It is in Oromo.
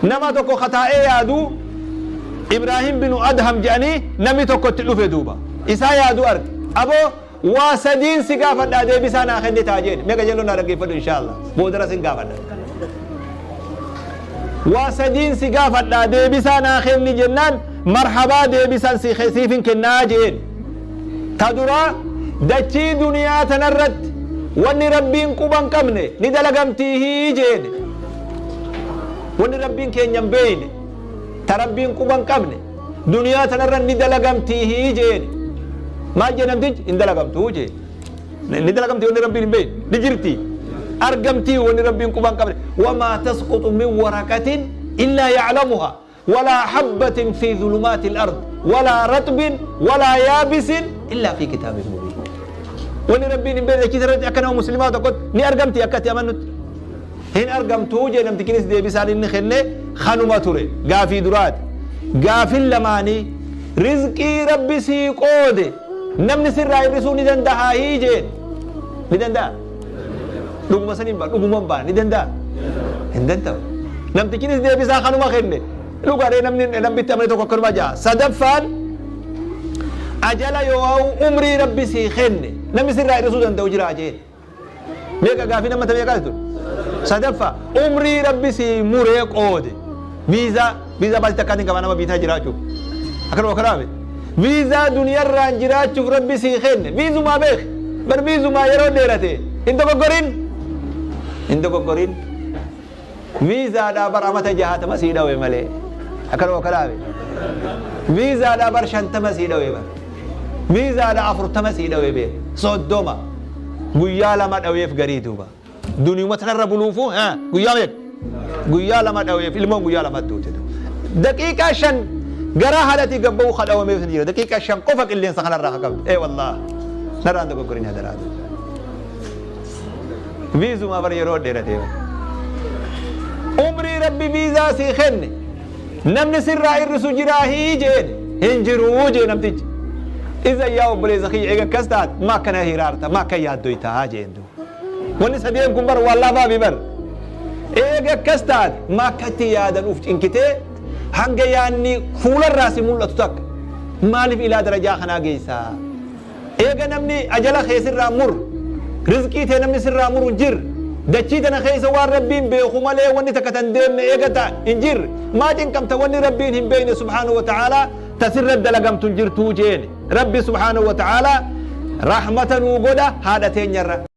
Nama tokko kataa'ee yaadu, Ibraahim binu Adham jedhanii, namni tokko itti dhufe duuba. Isaa yaadu arge. Aboo, waa sadiin si gaafadhaa, deebisaa naa kennitaa jeen. Meeqa jelloo naa dhaggeeffadhu, inshaAllah. Boodara sin gaafadha. Waa sadiin si gaafadhaa, deebisaa naa kenni jennaan, marhabaa, deebisaan siifin kennaa jeen. Ta duraa, dachii duniyaa tanarratti wanni Rabbiin quban qabne ni dalagamtiihii jeen. Wanni Rabbiin keenya hin beeyne, ta Rabbiin quban qabne, duniyaa tanarra ni dalagamtiihii jeen. Maal jee namtichi? Hin dalagamtuu jee. Ni dalagamtii wanni Rabbiin hin beeyne? Ni jirti? Argamtii wanni Rabbiin quban qabne? وما تسقط من ورقة إلا يعلمها ولا حبة في ظلمات الأرض ولا رطب ولا يابس إلا في كتاب مبين. Wanni Rabbiin hin beekne dachii irratti akka nama muslimaa tokkotti ni argamti akkatti amannutti? Hin argamtuu jee namtichinis. Deebisaan inni kenne kanuma ture. Gaafii duraati. Gaafin lamaanii, rizqii Rabbi sii qoode namni sirraa hir'isuu ni danda'a jeen. Ni danda'a? Dhuguma saniin baa, dhuguma baa, ni danda'a? Hin danda'u. Namtichinis deebisaa kanuma kenne. Dhugaadhee namni Rabbitti amane tokko akkanuma ja'a. Sadaffaan, ajala yoo umrii Rabbi sii kenne namni sirraa hir'isuu danda'u jira jeen. Meeqa gaafii nama meeqaati ture? Sadaffaa, umrii Rabbi sii muree qoode. Viizaa, viizaa baasii takkaatiin qaba nama biitaa jiraachuuf. Akkanuma kanaame. Viizaa duniyarraan jiraachuuf Rabbi sii kenne. Viizumaa beek. Bar viizumaa yeroo dheerate. Hin dogoggorin. Hin dogoggorin. Viizaadhaa bar amata 60 sii dhawe malee. Akkanuma kanaame. Viizaadhaa bar 50 sii dhawe bar. Viizaadhaa 40 sii dhawe beek. 30. Guyyaa 2 dhaweef garii duuba. Duniyuma tanarra buluufu guyyaa meeqa? Guyyaa 2 dhaweef. Ilmoon guyyaa 2 duute. Daqiiqaa 5 garaa haadhatii gabba'uu kadhawameef ni jira. Daqiiqaa 5 qofa qilleensa kanarraa haa qabdu. Ee wallah. Narraan dogoggorin hadaraa. Viizumaa bar yeroo dheeratee. Umrii Rabbi viizaa sii kenne namni sirraa hir'isu jiraa hii jeen. Hin jiruu jee namtichi. Iza yaa obboleessa kiyya, eega akkas taate ma akkana hiraarta, ma akka yaaddoytaa jeen duuba. Wanni sadeen kun bar waan lafaa fi bar. Eega akkas taate ma akkatti yaadan uf cinkitee, hanga yaanni fuularraa si mul'atu takka maaliif ilaa darajaa kanaa geessaa? Eega namni ajala kee sirraa mur, rizqii tee namni sirraa muru hin jirre, dachii tana keessa waan Rabbiin beeku malee wanni takka tan deemne eega ta hin jirre, maa cinqamta? Wanni Rabbiin hin beekne subhaanahu wa ta'aalaa ta sirra dalagamtu hin jirtuu jeeni. Rabbi subhaanahu wa ta'aalaa rahmata nuu godha haadha teenyarra.